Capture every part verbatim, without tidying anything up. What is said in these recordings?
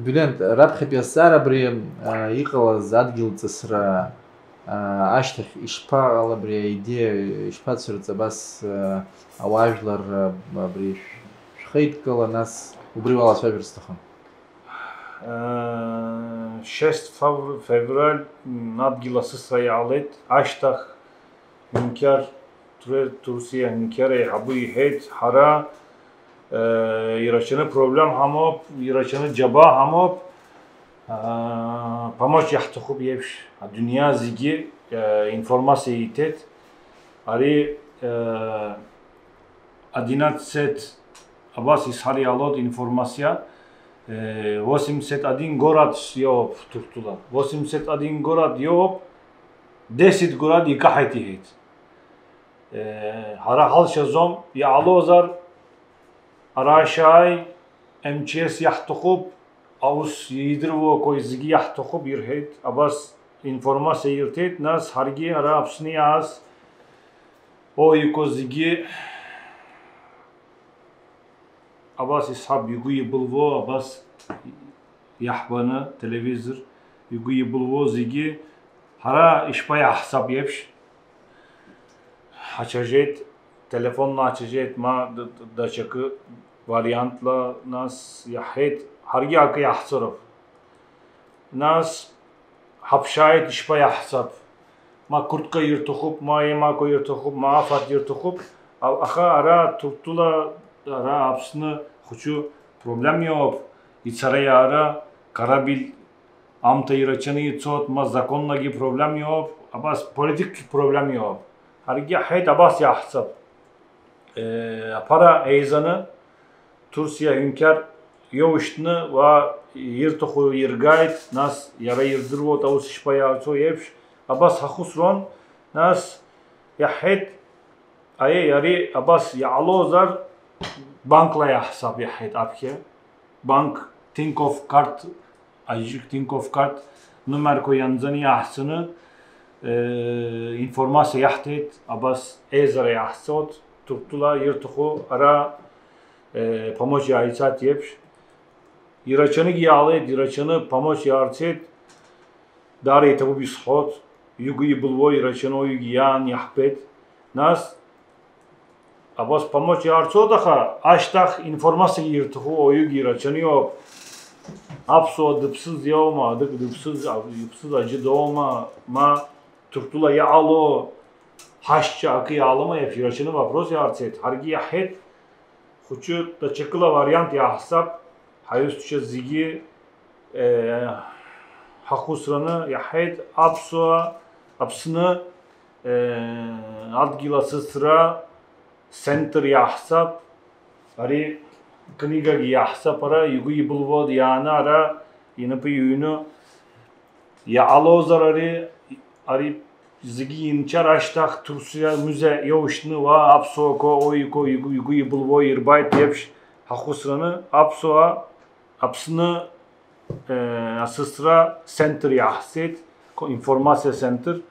Вилент, раԥхьатәи азҵаара абри, а, иҟалаз адгьыл ҵысра, а, ашьҭахь ишԥаҟала абри аидеиа, ишԥацәырҵ абас, а, ауаажәлар, а, абри шә-, шәхеидкыла, нас убри уалацәажәар сҭахын. Э, шесть февр-, февраль, м, адгьыл асысра иаалеит, ашьҭахь Ҳәынқьар, Туре-, Турциа Ҳәынқьар еиҳабы иҳәеит, ҳара, э, ирацәаны проблем ҳамоуп, ирацәаны џьабаа ҳамоуп, э, помочь иаҳҭахуп иеиԥш, адунеи зегьы, э, информациа ииҭеит. Ари, э, одиннадцать, абас исҳәар иалоит информациа, э, восемьдесят один город иоуп Ҭырқәтәыла. Восемьдесят один город иоуп, десять город икаҳаит иҳәеит. Э, ҳара ҳалшаӡом, иҟалозар, ара шәааи, М Ч С иаҳҭахуп, аус идыруақәои зегьы иаҳҭахуп ирҳәеит, абас информациа ирҭеит, нас ҳаргьы ара Аԥсны иааз, о, иҟоу зегьы абас исҳәап, игәы ибылуо, абас иаҳбаны, телевизор, игәы ибылуо зегьы ҳара ишԥаиаҳҳәап еиԥш, ҳачажьеит, телефонла ачажьеит, ма д-, д-, даҽакы вариантла, нас иаҳҳәеит, ҳаргьы акы иаҳцәыроуп. Нас ҳаԥшааит, ишԥаиаҳҳәап? Ма куртка ирҭахуп, ма еимакәа ирҭахуп, ма афатә ирҭахуп. А-, аха ара Ҭырқәтәыла, ара Аԥсны хәыҷы проблем иоуп, ицара-иаара, корабль аамҭа ирацәаны ицоит, ма законлагьы проблем иоуп, абас политикгьы проблем иоуп. Ҳаргьы ҳҳәеит, абас иаҳҳәап. Э, аԥара еизаны, Турциа ҳәынқьар иоушьҭны, уа ирҭаху иргааит, нас иара ирдыруеит аус шԥаиаарцо еиԥш, абас ҳахәыцрон, нас иаҳҳәеит, аиеи, ари абас иҟалозар, банкла иаҳҳәап, иаҳҳәеит аԥхьа, банк Тинькофф карт, ажьык Тинькофф карт нымарқәа ианӡаны иаҳцаны, э, информациа иаҳҭеит, абас еизара иаҳцоит, Ҭырқәтәыла ирҭаху ара, э, помочь иааицаит еиԥш. Ирацәаныгьы иаалеит, ирацәаны помочь иаарцеит, даара иҭабуп исҳәоит, игәы ибылуа ирацәаны уаҩгьы иаан иаҳбеит. Нас Абас помочь иаарцоит, аха ашьҭахь информациагьы ирҭаху ауаҩыгьы ирацәаны иоуп. Аԥсуа дыԥсыз иоума, адык дыԥсыз, иԥсыз аӡәы доума, ма Ҭырқәтәыла иҟало ҳашьцәа акы иаалома, иаԥс ирацәаны вопрос иаарцеит. Ҳаргьы иаҳҳәеит, хәыҷы даҽакыла вариант иааҳзап, ҳаҩызцәа зегьы, э, ҳахәыцраны иаҳҳәеит, аԥсуа, Аԥсны, э, адгьыл асасра центр иаҳзап, ари книгагьы иаҳзап, ара игәы ибылуа иааны ара инапы иҩны иҟалозар ари, ари зегьы инчар ашьҭахь Турциа музеи иоушьҭны уа аԥсуақәа, оиқәа игәы, игәы ибылуа ирбааит еиԥш ҳахәыцраны аԥсуаа Аԥсны, э, асасра центр иаҳзеит, ко-, информациа центр.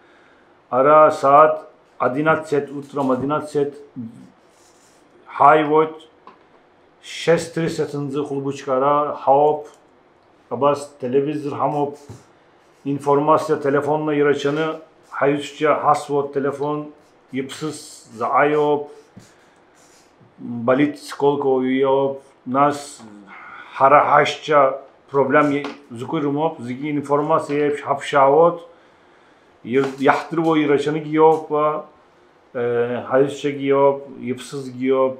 Ара сааҭ одиннадцать, утром одиннадцать ҳааиуеит, шесть тридцать аҭанӡы хәылбыҽха ара ҳауп, абас телевизор ҳамоуп, информациа телефонла ирацәаны ҳаҩызцәа ҳасуа телефон иԥсыз заҟа иоуп, болит сколько уаҩы иоуп, нас ҳара ҳашьцәа проблем закәи рымоуп, зегьы информациа еиԥш ҳаԥшаауеит, ир-, иаҳдыруа ирацәаныгьы иоуп, э, ҳаҩызцәагьы иоуп, иԥсызгьы иоуп,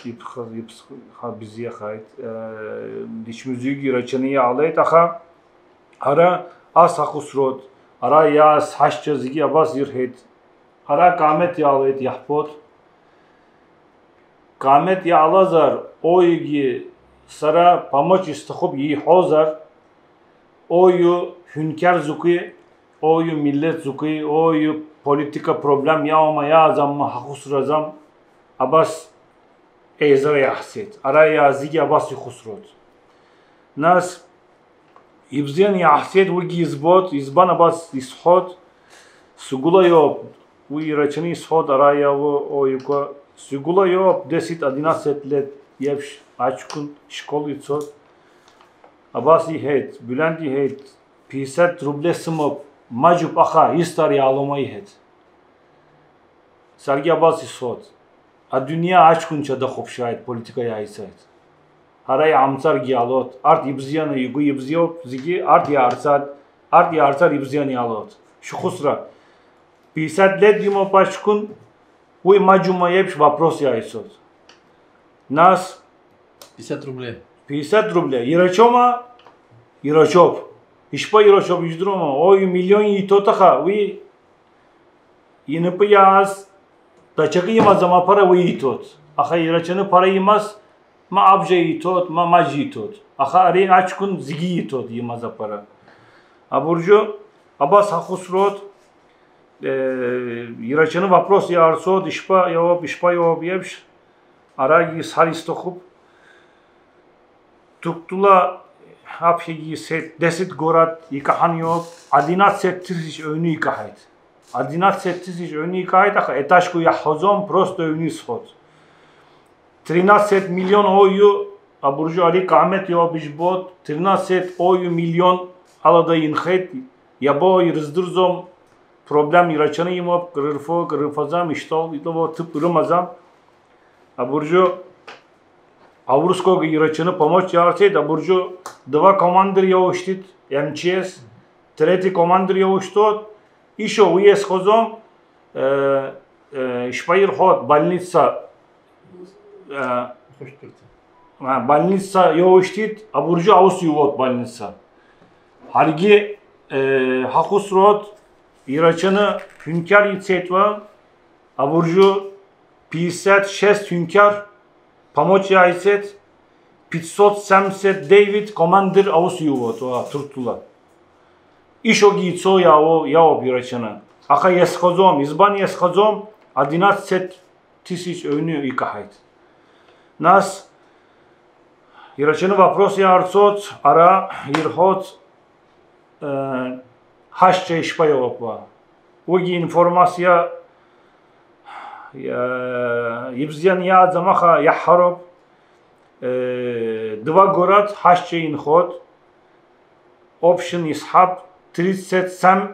иԥх-, иԥсха бзиахааит, э, дычмазаҩгьы ирацәаны иаалеит, аха ара ас ахәыцроуп, ара иааз ҳашьцәа зегьы абас ирҳәеит, ара акаамеҭ иаалеит, иаҳбоит. Акаамеҭ иаалазар, оигьы сара помочь исҭахуп иҳәозар, оиу ҳәынқьар закәи, оиу миллеҭ закәи, оиу политика проблем иауама, иааӡамма, ҳахәыцраӡам, абас еизара иаҳцеит. Ара иааз зегьы абас ихәыцроуп. Нас, ибзианы иаҳцеит, уигьы избоит, избан абас исҳәоит, сгәыла иоуп, уи ирацәаны исҳәоит, ара иаауа оиқәа, сгәыла иоуп, десять одиннадцать лет еиԥш аҷкәын школ ицоит. Абас иҳәеит, Бюлент иҳәеит, пятьдесят рубле сымоуп, маҷуп, аха исҭар иаалома иҳәеит. Саргьы абас исҳәоит. Адунеи аҷкәынцәа дахәаԥшааит, политика иааицааит. Ҳара иаамҵаргьы иаалоит, арҭ ибзианы игәы ибзиоуп, зегьы арҭ иаарцар, арҭ иаарцар ибзианы иаалоит. Шәхәыцра, пятьдесят лет имоуп аҷкәын, уи маҷума еиԥш вопрос иааицоит. Нас пятьдесят рубле. Пятьдесят рубле. Ирацәоума? Ирацәоуп. Ишԥаирацәоуп, ижәдыруама? Ои, миллион ииҭоит, аха уи инапы иааз даҽакы имаӡам аԥара уи ииҭоит. Аха ирацәаны ԥара имаз, ма абжа ииҭоит, ма маҷ ииҭоит. Аха ари аҷкәын зегьы ииҭоит имаз аԥара. Абыржәы абас ҳахәыцроит, э, ирацәаны вопрос иаарцоит, ишԥа иауп, ишԥа иауп еиԥш, арагьы исҳәар исҭахуп. Ҭырқәтәыла аԥхьагьы исҳәеит, десять город икаҳан иоуп, одиннадцать тысяч аҩны икаҳаит. Одиннадцать тысяч аҩны икаҳаит, аха етажқәа иаҳҳәаӡом, просто аҩны исҳәоит. Тринадцать миллион оиу, абыржәы ари Каҳмет иоуп ижәбоит, тринадцать оиу миллион алада инхеит, иабо ирыздырӡом, проблем ирацәаны имоуп, крырфо, крырфаӡам, ишьҭоу, итлово ҭыԥ рымаӡам. Абыржәы аурысқәагьы ирацәаны помочь иаарцеит, абыржәы два командир иоушьҭит, М Ч С, третий командир иоушьҭуеит, ишо уи иазхаӡом, э, э, ишԥаирҳәо, больница, э, а, больница иоушьҭит, абыржәы аус иуоуп больница. Ҳаргьы, э, ҳахәыцроит, ирацәаны ҳәынқьар ицеит уа, абыржәы пятьдесят шесть ҳәынқьар помочь иааицеит, пятьсот семьдесят девять командир аус иуоуп, уа, Ҭырқәтәыла. Ишогьы ицо иаауо, иаауп ирацәаны. Аха иазхаӡом. Избан иазхаӡом? Одиннадцать тысяч аҩны икаҳаит. Нас ирацәаны вопрос иаарцоит, ара ирҳәоит, э, ҳашьцәа ишԥаиауап уа. Уигьы информациа, э, ибзианы иааӡам, аха иаҳҳәароуп. Э, два город ҳашьцәа инхоит. Общин исҳәап, тридцать семь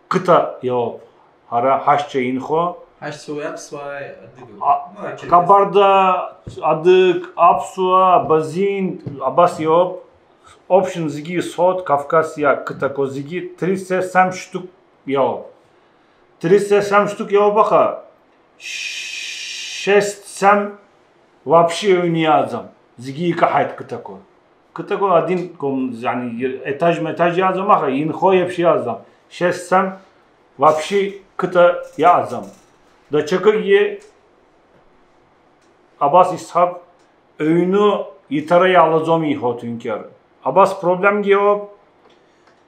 қыҭа иоуп. Ҳара ҳашьцәа инхо. Ҳашьцәа уи аԥсуааи адыгауи? А, ну, ачерқьес. Қабарда, адыг, аԥсуа, абазин, абас иоуп. Общин зегьы исҳәоит, Кавказиа қыҭақәа зегьы тридцать семь шәҭык иоуп. Тридцать семь шәҭык иоуп, аха шесть семь вообще аҩны иааӡам. Зегьы икаҳаит қыҭақәа. Қыҭақәа один ком-, яни, етаж-метаж иааӡам, аха инхо еиԥш иааӡам. Шесть семь вообще қыҭа иааӡам. Даҽакыгьы абас исҳәап, аҩны иҭара иалаӡом иҳәоит ҳәынқьар. Абас проблемгьы ыҟоуп.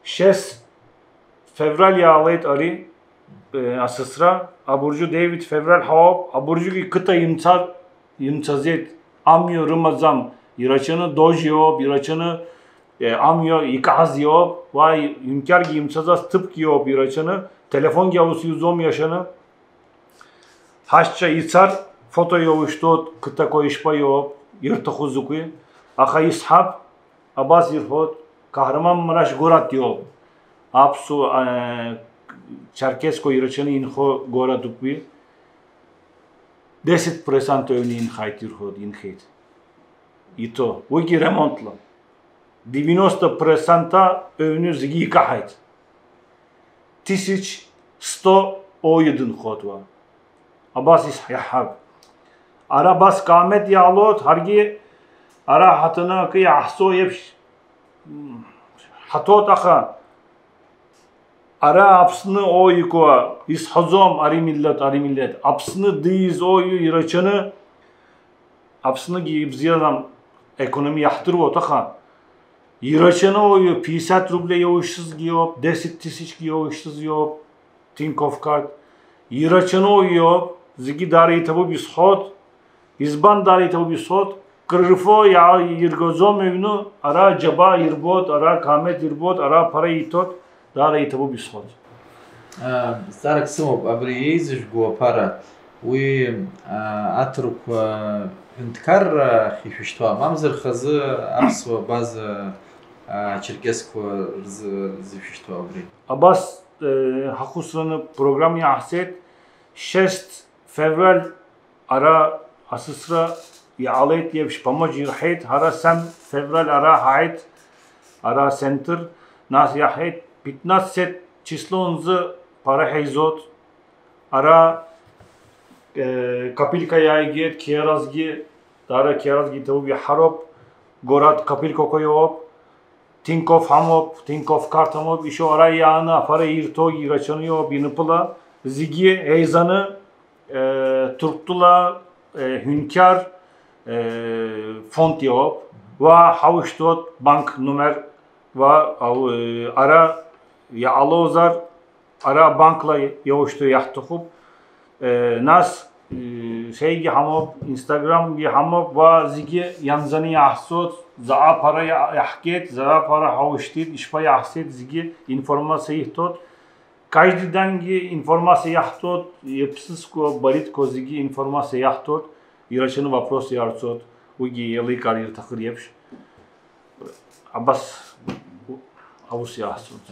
Шесть февраль иаауеит ари, э, асасра, абыржәы девять февраль ҳауп, абыржәгьы қыҭа имцар, имцаӡеит, амҩа рымаӡам, ирацәаны дожь иоуп, ирацәаны, э, амҩа икаҳаз иоуп, уа ҳәынқьаргьы имцаӡаз ҭыԥк иоуп, ирацәаны, телефонгьы аус иуӡом иашаны. Ҳашьцәа ицар, фото иоушьҭуеит, қыҭақәа ишԥаиоуп, ирҭаху закәи, аха исҳәап, абас ирҳәоит, Қаҳраман Мараш город иоуп. Аԥсуа, э, Черкесқәа ирацәаны инхо городуп уи. Десять процентов аҩны инхааит ирҳәоит, инхеит. Ито, уигьы ремонтла. Девяносто процентов аҩны зегьы икаҳаит. Тысяч сто оиу дынхоит уа. Абас ис-, иаҳҳәап. Ара абас Каҳмет иаалоит, ҳаргьы ара ҳаҭаны акы иаҳзо еиԥш, м, ҳаҭоит, аха ара Аԥсны оиуқәа исҳәаӡом, ари миллеҭ, ари миллеҭ. Аԥсны дииз оиу ирацәаны, Аԥсныгьы ибзиаӡам, аекономиа иаҳдыруа уҭахар, ирацәаны уаҩы пятьдесят рубле иоушьҭызгьы иоуп, десять тысячгьы иоушьҭыз иоуп, Тинькофф карт. Ирацәаны уаҩы иоуп, зегьы даара иҭабуп исҳәоит. Избан даара иҭабуп исҳәоит? Крырфо иаа-, иргаӡом аҩны, ара џьабаа ирбоит, ара Қаҳмет ирбоит, ара аԥара иҭоит, даара иҭабуп исҳәоит. Зҵаарак сымоуп, абри еизыжәго аԥара, Уи, аа, аҭырқәа ҳәынҭқарра ахь ишәышьҭуа, мамзар хазы аԥсуа база, аа, ачерқьесқәа рзы, рзы ишәышьҭуа убри. Абас, э, ҳахәыцраны программа иаҳцеит, шьҭа февраль ара асасра иҟалеит еиԥш, Помочь ирҳәеит, ҳара сам февраль ара ҳааит, ара асентр, нас иаҳҳәеит, пятнадцать числонӡа ԥара ҳаизот, ара, э, Капелька иааигеит, қьиаразгьы, ара қьиаразгьы иҭабуп, иаҳароуп, горад Капелькақәа иоуп, Тинькофф ҳамоуп, Тинькофф карт ҳамоуп, ишо ара иааны аԥара ирҭо ирацәаны иоуп, инапыла зегьы еизаны, э, Ҭырқәтәыла, э, ҳәынқьар, э, фонд иоуп, уа ҳаушьҭуеит банк номер, уа, ау, э, ара иҟалозар, ара банкла иаушьҭуа иаҳҭахуп. Э, нас, э, сеигьы ҳамоуп, Instagram-гьы ҳамоуп, уа зегьы ианӡаны иаҳцоит, заҟа ԥара иа-, иаҳгеит, заҟа ԥара ҳаушьҭит, ишԥа иаҳцеит, зегьы информациа иҳҭоит. Каждый дангьы информациа иаҳҭоит, иԥсызқәа, баритқәа зегьы информациа иаҳҭоит, ирацәаны вопрос иарцоит, уигьы еиликаар ирҭахыр еиԥш. Абас аус иаҳцоит.